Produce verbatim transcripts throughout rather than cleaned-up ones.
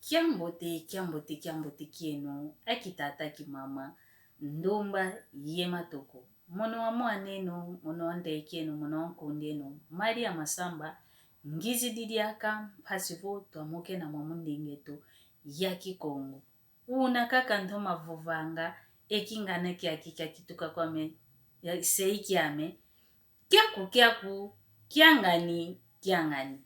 Kiambote, kiambote, kiambote kieno, aki tata, aki mama, ndumba ye matuku. Mono wa mwan'eno, mono wa ndek'eno, mono wa nkund'eno, Maria Masamba, ngizidi diaka mpasi vo twamokena mwamu nding'eto ya Kikongo. Una kaka ntoma vovanga e kingana kiaki kia kituka kwame, ya sei kiame, kiaku kiaku, kiangani kiangani.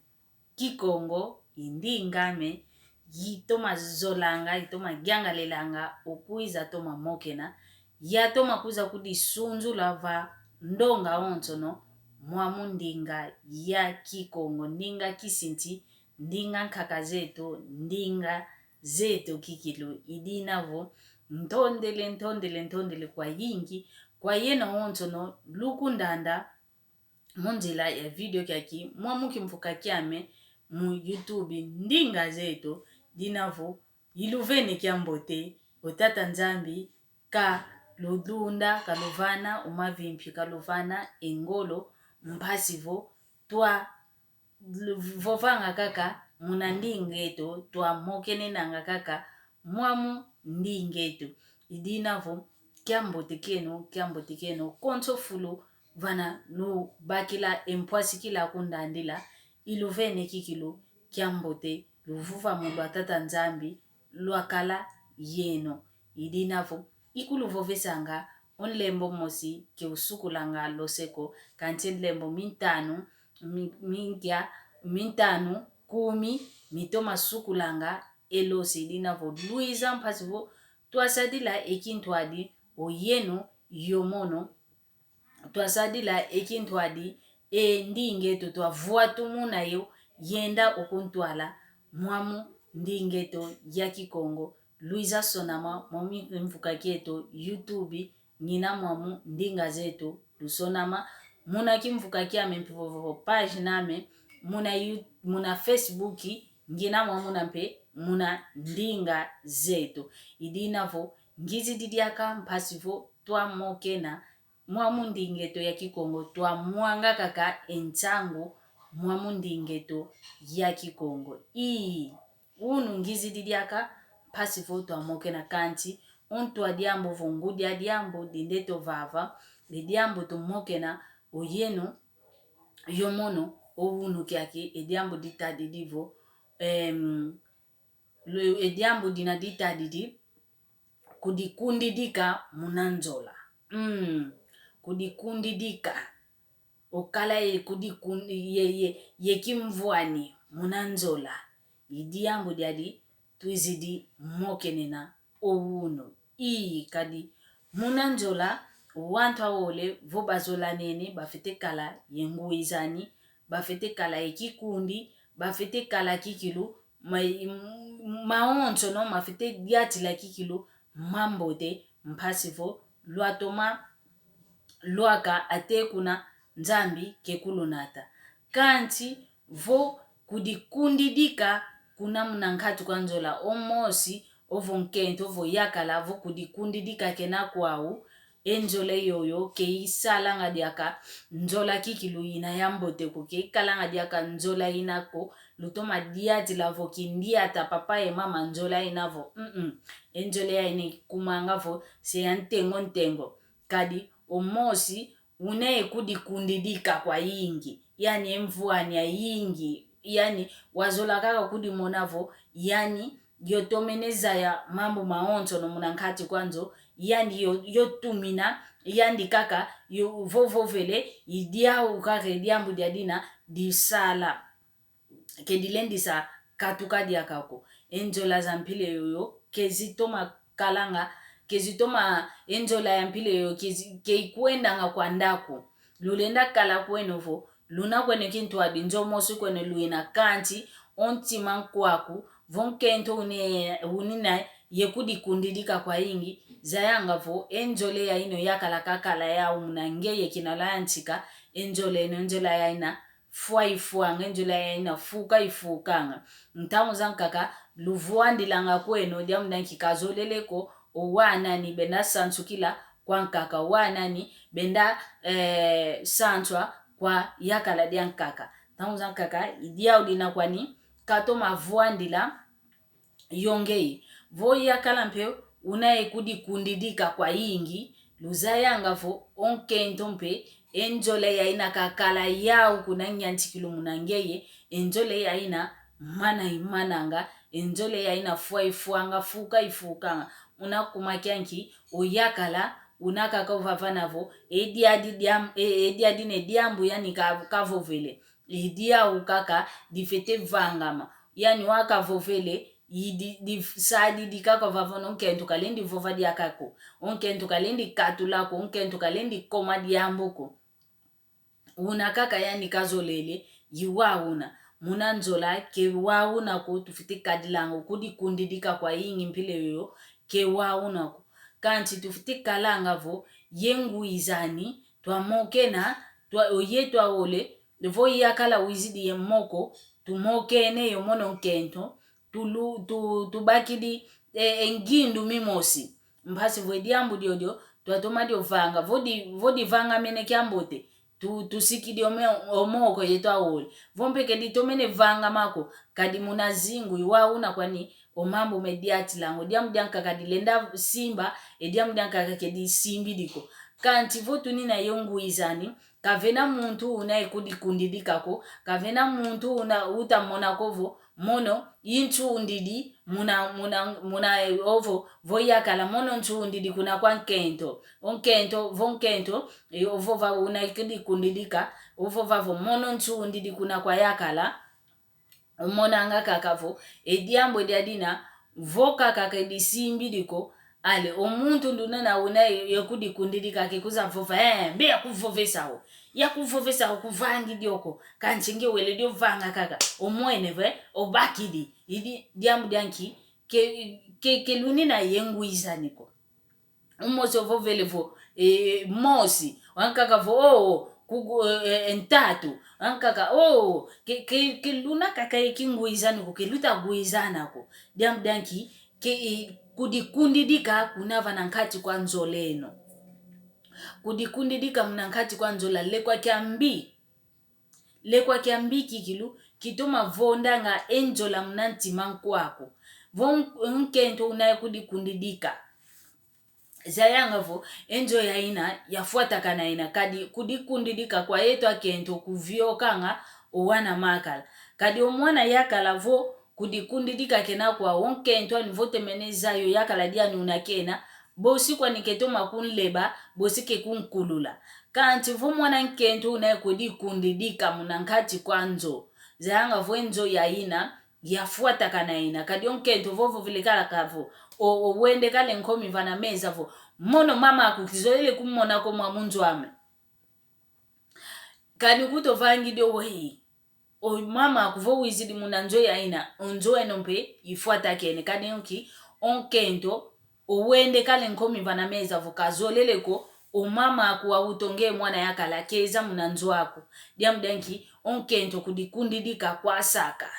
Kikongo i nding'ame, yitoma zolanga, yitoma yangalelanga, o kwiza toma mokena, yatoma kwiza kudisunzula va ndonga onsono, mwamu ndinga ya Kikongo, ndinga kisinti, ndinga nkaka zeto, ndinga zeto kikilu. I dina vo, ntondele, ntondele, ntondele kwayingi, kwa yeno onsono lukundanda mu nzila ya video kiaki, mwamu kimvuka kiame mu YouTube, ndinga zeto. Dina vo, iluvene kiambote, o Tata Nzambi kaludunda, kaluvana o mavimpi, kaluvana e ngolo, mpasi vo twa lu-, vovanga kaka muna nding'eto, twamokenenanga kaka mwamu nding'eto. I dina vo, kiambote kieno, kiambote kieno, konso fulu vana lubakila e mpwasi kila kundandila, iluvene kikilu, kiambote, luvuvamu lwa Tata Nzambi lwakala yeno. I dina vo, ikuluvovesanga o nlembo mosi ke usukulanga loseko, kansi nlembo mintanu, mi-, minkia, mintanu, kumi, mitoma sukulanga e losi. I dina vo, lwiza mpasi vo twasadila e kintwadi, o yeno, yo mono, twasadila e kintwadi, e nding'eto twavwatumuna yo, yenda o kuntwala mwamu nding'eto ya Kikongo. Lwiza sonama mwamu kimvuka kieto YouTube, ngina mwamu ndinga zeto lusonama. Muna kimvuka kiame mpe vovo, page name, muna You-, muna Facebook, ngina mwamuna mpe muna ndinga zeto. I dina vo, ngizidi diaka mpasi vo twamokena mwamu nding'eto ya Kikongo, twamwanga kaka e nsangu mwamu nding'eto ya Kikongo. Ii, unu ngizidi diaka mpasi vo twamokena, kansi o ntwa diambu vo ngudi a diambu dinde tovava, e diambu tumokena o yeno, yo mono, o unu kiaki, e diambu ditadidi vo, em, lo-, e diambu dina ditadidi, kudikundidika muna nzola. Mm, kudikundidika. Okala ye kudikun-, ye, ye, ye kimvwani muna nzola. I diambu diadi twizidi mokenena o unu. Ii, kadi muna nzola, wantu awole vo bazolanene, bafwete kala ye ngwizani, bafwete kala ye kikundi, bafwete kala kikilu, ma-, m-, mawonsono mafwete diatila kikilu mambote, mpasi vo lwatoma lwaka ate kuna Nzambi ke kulunata. Kansi vo kudikundidika kuna muna nkatu kwa nzola, o mosi, ovo nkento, ovo yakala, vo kudikundidika kena kwau, e nzola yoyo ke isalanga diaka nzola kikilu ina yambote ko, ke ikalanga diaka nzola ina ko lutoma diatila vo kindiata papa ye mama nzola ina vo. Mm-mm. E nzola ya ina ikumanga vo se ya ntengo ntengo. Kadi o mosi, una ye kudikundidika kwayingi, yani e mvwani yayingi, yani wazola kaka kudimona vo, yani yo tomene zaya mambu mawonsono muna nkati kwa nzo, yani yo, yo tumina, yandi kaka yo vovovele, i diau kaka e diambu diadina disala. Ke dilendisa katuka diaka ko. E nzola za mpila yoyo ke zitoma kalanga, ke zitoma, e nzola ya mpila yoyo ke zi-, ke ikwendanga kwanda ko. Lulenda kala kweno vo, luna kweno kintwadi, nzo mosi kweno luina, kansi o ntima nkwaku, vo nkento une, unina ye kudikundidika kwayingi, zayanga vo e nzola ya ino yakala kakala yau muna ngeye kinala ya ntika, e nzola ino, nzola ya ina fwa ifwanga, e nzola ya ina fuka ifukanga. Ntangu zankaka luvwandilanga kweno, diambu dia nki kazolele ko, o wanani benda sansukila kwa nkaka, o wanani benda, eh, sanswa kwa yakala diankaka. Ntangu zankaka i diau dina kwani katoma vwandila yo ngeye. Vo yakala mpe una ye kudikundidika kwayingi, luzayanga vo o nkento mpe e nzola yaina kakala yau kuna nyantikilu muna ngeye, e nzola yaina mana imananga, e nzola yaina fwa ifwanga, fuka ifukanga. Una kuma kianki, o yakala, una kaka ovavana vo, e diadi diam-, e, e diadi ne diambu yani ka-, kavovele. I diau kaka difwete vangama. Yani wakavovele, i di, di, sadidi kaka vava, o nkento kalendi vova diaka ko. O nkento kalendi katula ko, o nkento kalendi koma diambu ko. Una kaka yani kazolele, i wa una. Muna nzola, ke wa una ko, tufwete kadilanga, kudikundidika kwayingi mpila yoyo, ke wa una ko. Kansi tufwete kalanga vo, ye ngwizani, twamokena, twa, o ye twaole, vo yakala wizidi ye moko, tumokene yo mono nkento, tulu-, tu-, tubakidi, e, e ngindu mimosi. Mpasi vo e diambu diodio, twatoma dio vanga, vo di-, vo divangamene kiambote, tu-, tusikidi o me-, o moko ye twaole. Vo mpe ke ditomene vangama ko, kadi muna zingu, i wa una kwani, o mambu me diatilanga, o diambu diankaka dilenda simba, e diambu diankaka ke disimbidi ko. Kansi vo tunina yo ngwizani, kavena muntu una ye kudikundidika ko, kavena muntu una utamona ko vo, mono, i nsundidi, muna, muna, muna, e, ovo, vo yakala, mono nsundidi kuna kwa nkento. O nkento, vo nkento, e, ovova una ye kudikundidika, ovova vo, mono nsundidi kuna kwa yakala. Omonanga kaka vo, e diambu edi adina, vo kaka ke disimbidi ko, ale, o muntu nduna na una ye, ye kudikundidika ke kuza vova, eh, mbe yakuvovesa o. Yakuvovesa o kuvangidi o ko, kansi nge wele dio vanga kaka, omwene ve, obakidi, i di, diambu dianki, ke, ke, ke lunina ye ngwizani ko. Umosi ovovele vo, eh, mosi, wankaka vo, oh, kugu-, eh, eh, ntatu, wankaka, oh, ke, ke, ke luna kaka ye kingwizani ko, ke luta gwizana ko. Diambu dianki, ke, eh, kudikundidika kunava na nkati kwa nzola eno. Kudikundidika muna nkati kwa nzola, lekwa kiambi. Lekwa kiambi kikilu, kitoma vondanga e nzola muna ntima nkwaku. Vo n-, nkento una ye kudikundidika. Zayanga vo, e nzo yaina, yafwatakana ina, kadi kudikundidika kwa yeto akento kuviokanga o wana makala. Kadi o mwana yakala vo, kudikundidika kena kwau, o nkento ani vo temene zaya o yakala diani una kena, bosi kwani ketoma kunleba, bosi ke kunkulula. Kansi vo mwana nkento una ye kudikundidika muna nkati kwa nzo. Zayanga vo e nzo yaina, yafwatakana ina. Kadi o nkento vo vovele kala ka vo, o, o wende kale nkomi vana meza vo, mono mama aku kizolele kumona ko mwa mu nzo ame. Kani kuto vangidi o wei. O mama aku vo wizidi muna nzo yaina, o nzo eno mpe ifwatakene. Kadi nki, o nkento, o wende kale nkomi vana meza vo kazolele ko, o mama aku wautonge mwana yakala keza muna nzo aku. Diambu dianki, o nkento kudikundidika kwasaka.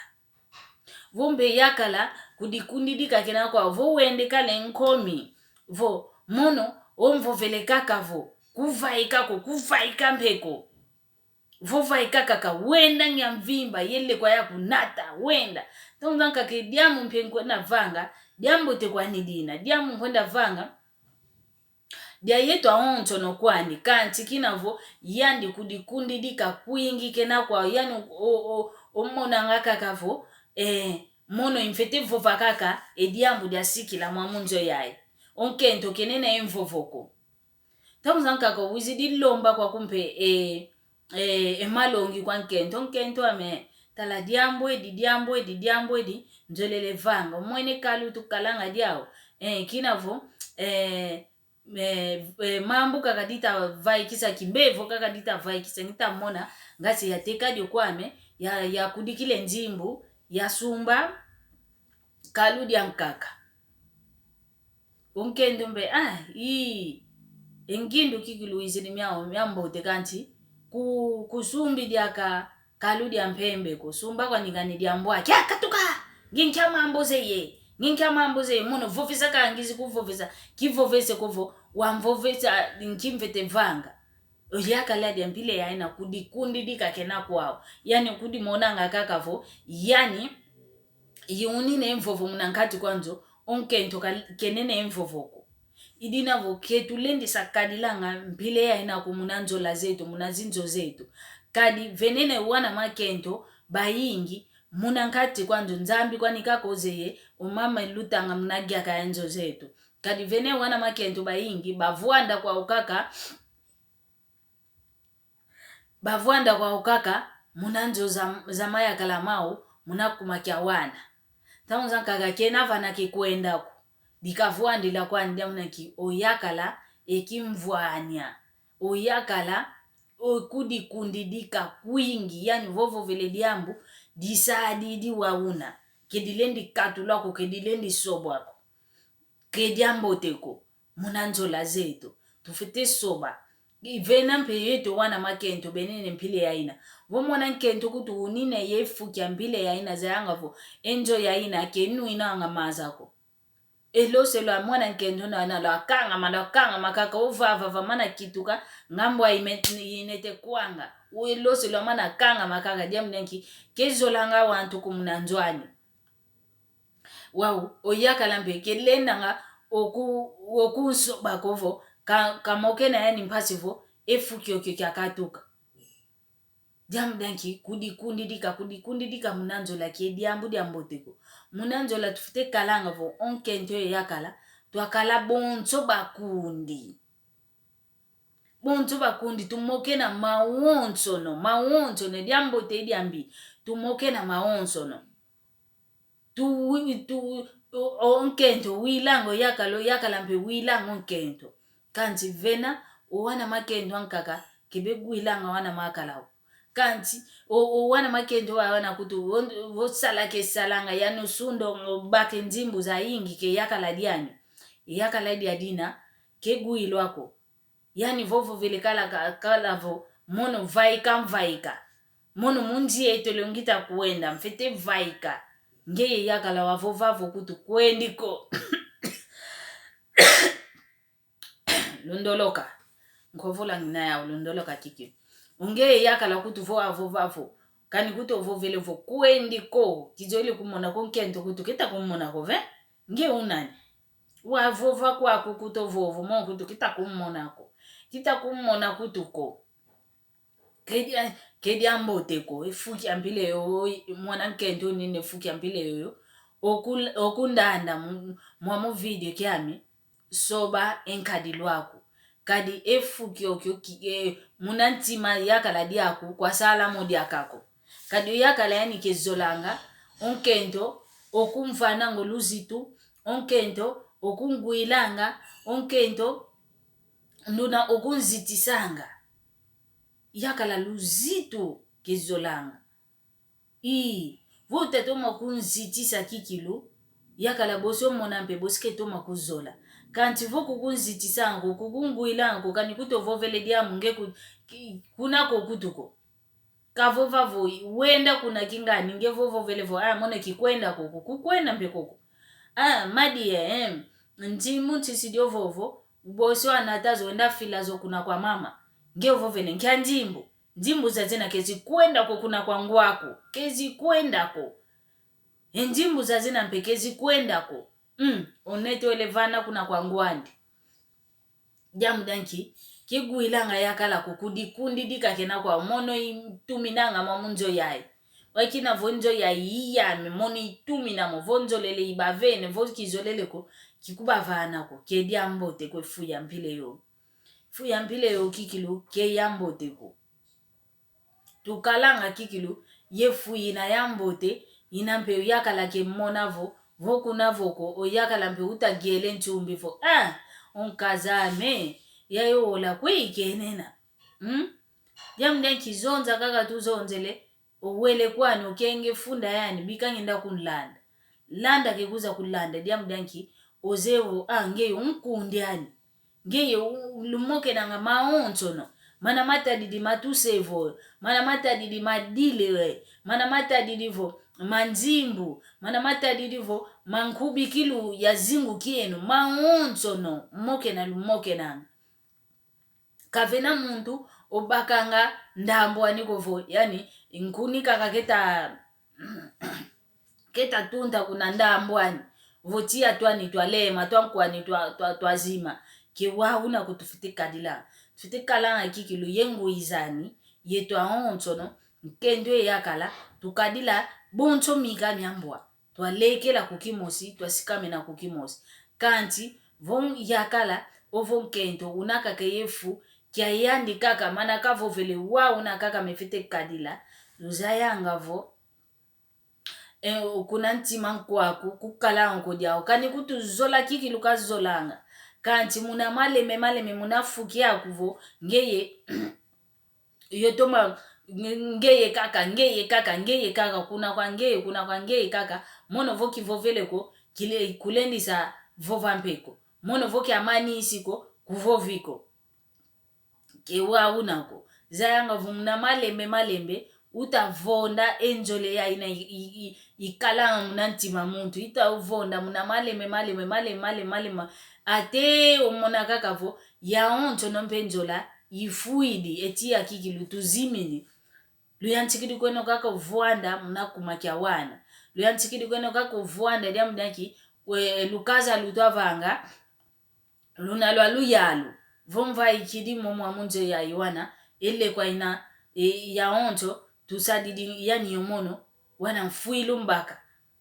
Vo mpe yakala kudikundidika kena kwau, vo wende kale nkomi, vo, mono, omvovele kaka vo, kuvaika ko, kuvaika mpe ko. Vo vaika kaka, wenda ngia mvimba, yele kwa ya kunata, wenda. Tonga nkaka e diambu mpe nkwenda vanga, diambote kwani dina, diambu nkwenda vanga, dia yeto awonsono kwani, kansi kina vo, yandi kudikundidika kwingi kena kwau, yani o, o, omonanga kaka vo, eh, mono imfwete vova kaka, e diambu diasikila mwa mu nzo yayi. O nkento kenena e mvovo ko. Ntangu zankaka wizidi lomba kwaku mpe, eh, eh, e malongi kwa nkento, nkento ame, tala diambu edi, diambu edi, diambu edi, nzolele vanga. Omwene kalu tukalanga diau. Eh, kina vo, eh, eh, eh, mambu kaka dita vaikisa kimbevo, kaka dita vaikisa, ngita mona, ngasi yateka dio kwame, ya, yakudikile nzimbu, yasumba, kalu diankaka. O nkento mpe, ah, ii. E ngindu kikilu wizidi miau, miambote kansi, ku, kusumbi diaka kalu dia mpembe ko, sumba kwani kani dia mbwa. Kia katuka! Nginkia mambu zeye. Nginkia mambu zeye. Mono vovesa ka ngizi kuvovesa. Kivovese ko vo, wamvovesa, nkimfwete vanga. O yakala dia mpila yaina kudikundidika kena kwau. Yani kudimonanga kaka vo, yani, yiunina e mvovo muna nkati kwa nzo, o nkento ka-, kenina e mvovo ko. I dina vo ke tulendisa kadilanga mpila yayina ko muna nzola zeto, muna zinzo zeto. Kadi venena wana makento bayingi muna nkati kwa nzo, Nzambi kwani kaka ozeye o mama lutanga muna gyaka ya nzo zeto. Kadi vena wana makento bayingi bavwanda kwau kaka, bavwanda kwau kaka muna nzo za, za mayakala mau, muna kuma kia wana. Ntangu zankaka kena vana ke kwenda ko. Dikavwandila kwani diambu dia nki? O yakala e kimvwania. O yakala o kudikundidika kwingi, yani vovovele diambu disadidi wa una. Ke dilendi katulwa ko, ke dilendi sobwa ko. Ke diambote ko muna nzola zeto. Tufwete soba. I vena mpe yeto wana makento benene mpila yayina. Vo mwana nkento kutu unina ye fu kia mpila yayina, zayanga vo e nzo yayina ke nwinanga maza ko. E lose lwa mwana nkento na, na lwakangama, lwakangama kaka, ovava vamana kituka, ngambu a ime-, inete kwanga. E lose lwamana kangama kaka, diambu dia nki? Ke zolanga wantu ko muna nzo ani. Wau, o yakala mpe ke lendanga oku-, okunsoba ko vo ka-, kamokena yani mpasi vo e fu kiokio kiakatuka. Diambu dia nki? Kudikundidika, kudikundidika muna nzola ke diambu diambote ko. Muna nzola tufwete kalanga vo o nkento ye yakala, twakala bonso bakundi. Bonso bakundi, tumokena mawonsono, mawonsono, diambote diambi, tumokena mawonsono. Tu, tu, o, o nkento wilanga o yakala, o yakala mpe wilanga o nkento. Kansi vena, o wana makento ankaka, ke bewilanga wana makala o. Kansi, o, o wana makento wa wana kutu, o, o sala ke salanga, yani o sunda, o baka e nzimbu zayingi ke yakala diani. Yakala dia dina, ke wilwa ko. Yani vovovele kala ka-, kala vo, mono vaika, mvaika. Mono mu nzila eto longita kwenda, mfwete vaika. Ngeye yakala wavova vo kutu kwendi ko. Lundoloka. Nkovola ngina yau lundoloka kiki. Ongeye yakala kutu vo wavova vo. Kani kutu ovovele vo kwendi ko. Kizolele kumona ko nkento kutu kita kumona ko ve. Nge unani? Wavova kwaku kutu ovovo, mo kutu kita kumona ko. Kita kumona kutu ko. Ke dia, ke diambote ko, e fu kia mpila yoyo, mwana nkento unina e fu kia mpila yoyo. Oku-, okundanda mu, mwa mu video kiami, soba e nkadilu aku. Kadi e fu kiokio ki, e, muna ntima yakala diaku, kwasala mo diaka ko. Kadi o yakala yani ke zolanga, o nkento, okumvananga o luzitu, o nkento, okungwilanga, o nkento, nduna okunzitisanga. Yakala luzitu ke zolanga. Ii, vo utatoma kunzitisa kikilu, yakala bosi omona mpe bosi ketoma kuzola. Kansi vo kukunzitisanga ko, kukungwilanga ko, kani kutu ovovele diambu nge ku-, ki-, kuna ko kutu ko. Kavova vo, wenda kuna kingani, nge vovovele vo, ah, mono kikwenda koko, kukwenda mpe koko. Ah, madia, em, nzimbu nsisidi ovovo, bosi wanata zo wenda fila zo kuna kwa mama. Nge ovovele, nkia nzimbu? Nzimbu zazina ke zikwenda ko kuna kwa ngwaku, ke zikwenda ko. E nzimbu zazina mpe ke zikwenda ko. Mm, onete wele vana kuna kwa ngwandi. Diambu dia nki? Kigwilanga yakala ko, kudikundidika kena kwau, mono ituminanga mwa mu nzo yayi. Wakina vo nzo yayi iyame, mono itumina mo, vo nzolele ibavene, vo kizolele ko, kikubavana ko, ke diambote ko e fu ya mpila yoyo. Fu ya mpila yoyo kikilu, ke yambote ko. Tukalanga kikilu ye fu yina yambote, yina mpe yakala ke mona vo, vo kuna vo ko, o yakala mpe utagele nsumbi vo, ah, o nkaz'ame, yayowola kwe ikenena. Hmm? Diambu dia nki? Zonza kaka tuzonzele, owele kwani, okenge funda yani, bika ngenda kunlanda. Landa ke kuza kulanda, diambu dia nki? Ozeye vo, ah, ngeye unkundi ani. Ngeye u-, lumokenanga mawonsono. Mana matadidi ma tusevo, mana matadidi ma dile, mana matadidi vo ma nzimbu, mana matadidi vo ma nkubikilu ya zingu kieno, mawonsono, mokena lumokenanga. Kavena muntu obakanga ndambu ani ko vo, yani, nkuni kaka keta, Keta tunta kuna ndambu ani. Vo tiya twani twalema, twankwani twa, twa, twazima. Ke wau una ko tufwete kadila. Tufwete kalanga kikilu ye ngwi zani, yetu awonsono, nkento ye yakala, tukadila bonso mika miambwa. Twalekela ku kimosi, twasikamena ku kimosi. Kansi, vo yakala, ovo nkento, una kaka ye fu, kia yandi kaka, mana kavovele wau una kaka mefwete kadila, luzayanga vo, e, kuna ntima nkwaku, kukalanga ko diau. Kani kutu zola kikilu kazolanga. Kansi muna malembe, malembe, muna fu kiaku vo, ngeye, yo toma, nge-, ngeye kaka, ngeye kaka, ngeye kaka, kuna kwa ngeye, kuna kwa ngeye kaka, mono vo kivovele ko, kile-, kulendisa vova mpe ko. Mono vo kiamanisi ko, kuvovi ko. Ke wau una ko. Zayanga vo muna malembe, malembe, uta vonda e nzole yayi ina i, i, i, ikalanga muna ntima muntu. Ita vonda muna malembe, malembe, malembe, malembe, malembe. Ate omona kaka vo, yawonsono mpe nzola, ifwidi, e tiya kikilu tuzimini. Luyantikidi kweno kaka ovwanda muna kuma kia wana. Luyantikidi kweno kaka ovwanda diambu diaki, kwe, lukaza lutwavanga, luna lwa luyalu, vo mvaikidi momo mu nzo yayi wana, e lekwa ina, e, yawonso, tusadidi yani yo mono, wana mfwilu mbaka.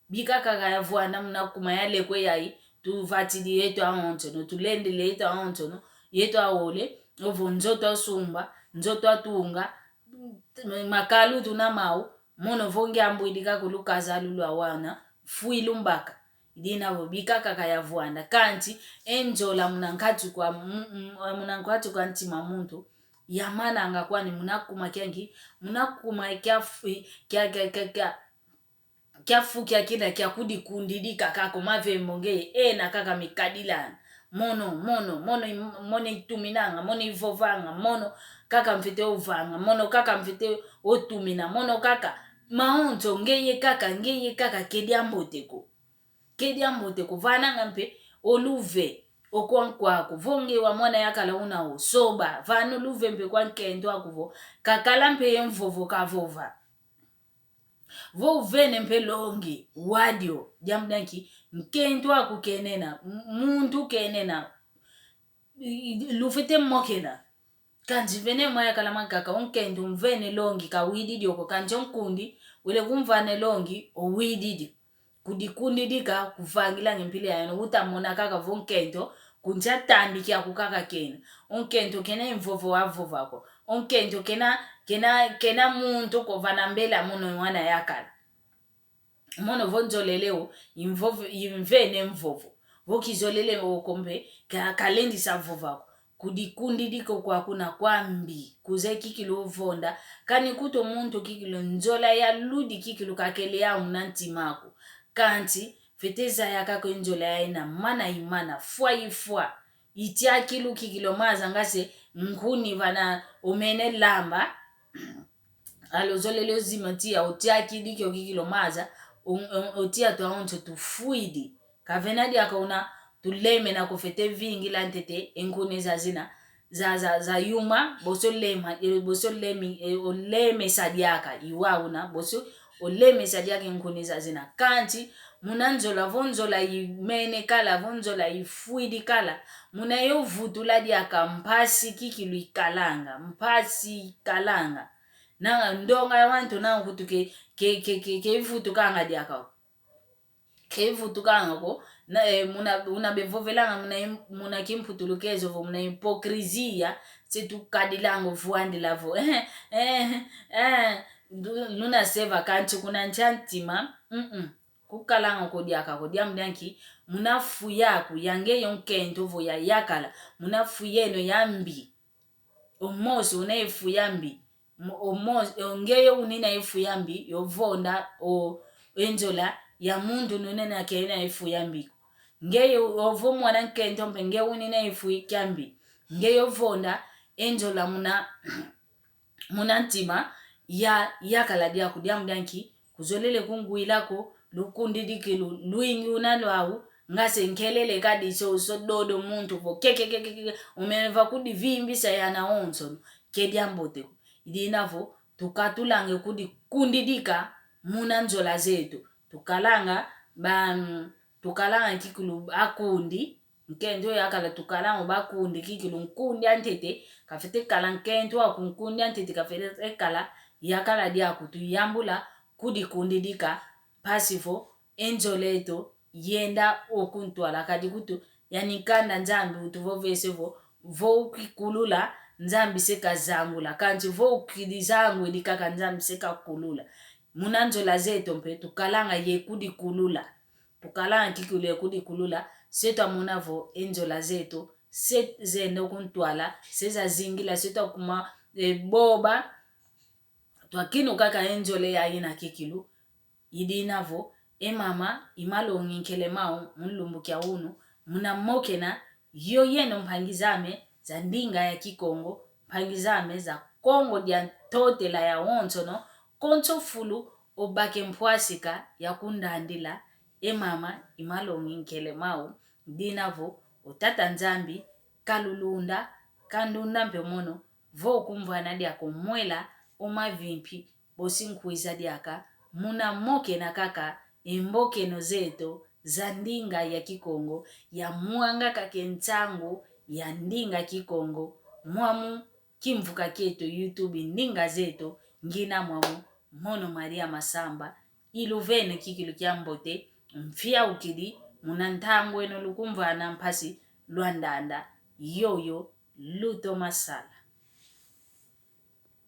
Bika kaka yavwanda muna kuma ya lekwa yayi, tuvatidi yetu awonsono, tulendele yetu awonsono, yetu awole, ovo nzo twasumba, nzo twatunga, makalu tuna mau, mono vo ngiambwidi kaka lukaza lu lwa wana, mfwilu mbaka. Dina vo bika kaka yavwanda. Kansi, e nzola muna nkati kwa, m-, m-, muna nkati kwa ntima muntu, yamananga kwani muna kuma kia nki, muna kuma kia fu-, kia, kia, kia, kia, kia fu kia kina kia kudikundidika kaka ko mavembo ngeye, ena kaka mikadilana. Mono, mono, mono i-, mono ituminanga, mono ivovanga, mono kaka mfwete ovanga, mono kaka mfwete otumina, mono kaka, mawonso ngeye kaka, ngeye kaka ke diambote ko. Ke diambote ko, vananga mpe o luve, o kwa nkwaku, vo nge wamona yakala una o, soba, vana o luve mpe kwa nkento aku vo, kakala mpe ye mvovo kavova. Vo uvene mpe longi, wadio, diambu diaki, nkento aku kenena, m-, muntu kenena, i-, i-, lufwete mokena. Kansi vene mwa yakala mankaka, o nkento mvene longi kawididi oko, kansi o nkundi, wele kumvana longi, owididi. Kudikundidika, kuvangilanga mpila yayina, utamona kaka vo nkento, kunsi atambiki aku kaka kena. O nkento kena mvovo wavova ko. O nkento kena, kena, kena muntu ko vana mbela mono wana yakala. Mono vo nzolele o, imvovo, imvene mvovo. Vo kizolele oko mpe, ka-, kalendisa vova ko. Kudikundidika kwaku na kwambi, kuzeye kikilu ovonda, kani kutu muntu kikilu nzola ya ludi kikilu kakele yau na ntima aku. Kansi, fwete zaya kaka nzola yayina mana imana, fwa ifwa. Itia kilu kikilu maza nga se nkuni vana omene lamba. Alo zolele ozima tiya, otia kidi kio kikilu maza, o, o, otia twawonso tufwidi. Kavena diaka una tuleme na kufwete vingila ntete e nkuni zazina, za, za, za yuma, boso lema, e, boso lemi, e, olemesa diaka, iwa una, boso olemesa diaka e nkuni zazina. Kansi, muna nzola, vo nzola imene kala, vo nzola ifwidi kala, muna yo vutula diaka mpasi kikilu ikalanga, mpasi ikalanga. Nanga ndonga ya wantu nanga kutu ke, ke, ke, ke, ke ivutukanga diaka. Ke ivutukanga ko, na, eh, muna, una bevovelanga, muna im-, muna kimputulukezo vo, muna hipocrisia, se tukadilanga ovwandila vo. Eh, eh, eh, lu-, luna seva kansi kuna ntia ntima, mm-mm. Kukalanga ko diaka ko, diambu diaki, muna fu yaku, ya ngeye o nkento vo ya yakala, muna fu yeno ya mbi. Omosi una ye fu ya mbi. Mo-, omo-, o ngeye unina ye fu ya mbi, yo vonda o, e nzola ya muntu nunena kena ye fu ya mbi. Ngeye o-, ovo mwana nkento mpe ngeye unina ye fu kia mbi. Ngeye ovonda e nzola muna, muna ntima ya, yakala diaku, diambu diaki, kuzolele kungwila ko, lukundidiki lu-, lwingi una lwau, nga se nkelele kadi so, so dodo muntu vo, ke, ke, ke, ke, ke, umene va kudivimbisa yana onsono, ke diambote ko. Idina vo, tukatulange kudikundidika muna nzola zetu. Tukalanga ba, mm, tukalanga kikilu bakundi, nkento yakala tukalanga bakundi kikilu nkundi a ntete, kafete kala nkento aku nkundi a ntete, kafete kala yakala diaku tuyambula kudikundidika, mpasi vo e nzola eto yenda okuntwala kadi kutu, yani kanda Nzambi utuvovese vo, vo ukikulula, Nzambi se kazangula, kansi vo ukidizangwidi kaka Nzambi se kakulula. Muna nzola zeto mpe tukalanga ye kudikulula. Tukalanga kikilu ye kudikulula, se twamona vo e nzola zeto, se zenda okuntwala, se zazingila, se twakuma, e, boba, twakinuka kaka e nzola yayi na kikilu, idina vo, e mama, i malongi nkele mau, mu lumbu kia unu, muna mokena, yo yeno mpangi zame, za ndinga ya Kikongo, mpangi zame, za Kongo dia Ntotela yawonsono, konso fulu, obake mpwasika ya kundandila, e mama, i malongi nkele mau, dina vo, o Tata Nzambi, kalulunda, kandunda mpe mono, vo okumvana diaka o mwela, o mavimpi, bosi nkwiza diaka, muna mokena kaka, e mbokeno zeto, za ndinga ya Kikongo, ya mwanga kaka e nsangu, ya ndinga Kikongo, mwamu kimvuka kieto YouTube, ndinga zeto, ngina mwamu, mono Maria Masamba, iluvene kikilu kia mbote, mfiaukidi, muna ntangu eno lukumvana mpasi, lwandanda, yoyo, lutoma sala.